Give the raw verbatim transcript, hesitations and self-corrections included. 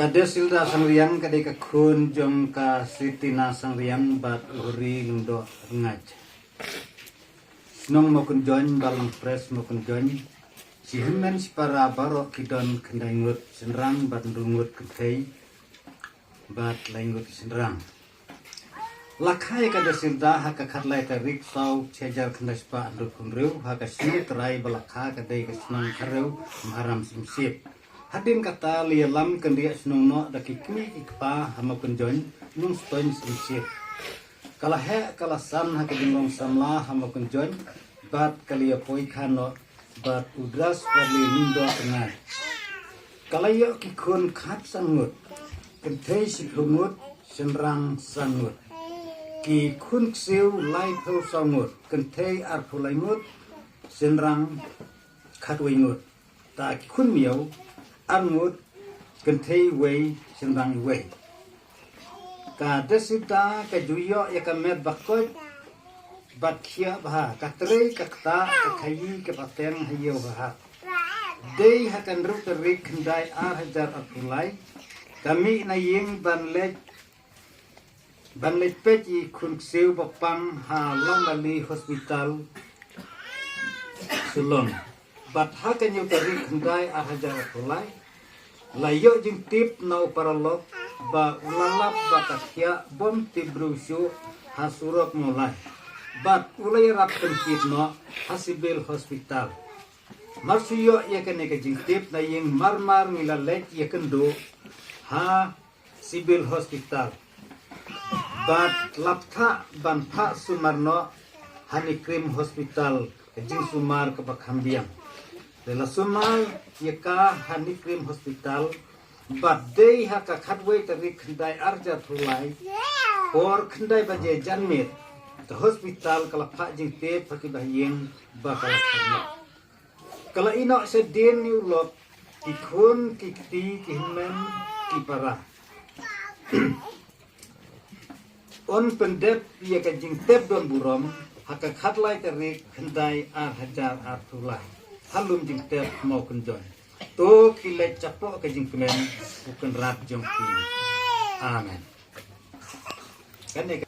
Ka Desilda Sangriang ka dei ka khun jong ka Sitina Sangriang bad u Hori Lyngdoh Rngach. Shnong Mawkynjoin, Balang Pres Mawkynjoin. Shi hynmen shi para baroh ki don khyndai ngut shynrang bad hynriew ngut kynthei bad lai ngut shynrang. La kha ïa ka Desilda ha ka khatlai tarik saw, shi hajar khyndai spah hynriewphew hynriew ha ka shnong trai ba la kha ka dei ka shnong Kharrew, Maharam Syiemship. Hadien kata la ïalam kynriah shnong noh da ki kmie ki kpa ha Mawkynjoin, Nongstoiñ Syiemship. Ka la heh ka la san ha ka jinglong samla ha Mawkynjoin bad ka la ïapoi kha noh bad u Dras Warli Lyngdoh Rngach. Ka la ïoh ki khun khatsan ngut, kynthei shiphew ngut, shynrang san ngut. Ki khun ksiew laiphew saw ngut, kynthei arphew lai ngut, shynrang khatwei ngut. Ta ki khun miaw ar ngut, kynthei wei, shynrang wei. Ka Desilda ka ju ïoh ïa ka met ba koit bad khiah bha, ka trei ka ktah, ka khaïi ka pateng ha ïew ha hat. Dei ha ka hynriew tarik khyndai ar hajar arphew lai, ka mih na ïing ban leit ban leit peit ïa i khun ksiew ba pang ha Lawmali Hospital, Shillong. Bad ha ka hynñiew tarik khyndai ar hajar arphew lai, la ïoh jingtip na u paralok ba u la lap ba ka thiah bym tip briew shuh ha surok Mawlai. Bad u la ïarap pynkit noh ha Civil Hospital. Mar shu ïoh ïa kane ka jingtip na ïing, mar mar ngi la leit ïakynduh ha Civil Hospital. Bad la phah ban phah sumar noh ha NEIGRIHMS Hospital, ka jingsumar kaba kham biang. Te la sumar ïa ka ha NEIGRIHMS Hospital, bad dei ha ka khatwei tarik khyndai ar hajar arphew lai, por khyndai baje janmiet, ka hospital ka la phah jingtip ha ki bahaïing ba ka la kha noh. Ka la ïeh noh shadien ïa u lok, ki khun, ki kti, ki hynmen, ki para. Yn pyndep ïa ka jingtep don burom ha ka khatlai tarik khyndai ar hajar arphew lai ha lum jingtep Mawkynjoin. To ki leit shapoh ka jingkmen U Kynrad jong ki. Amen. Kane ka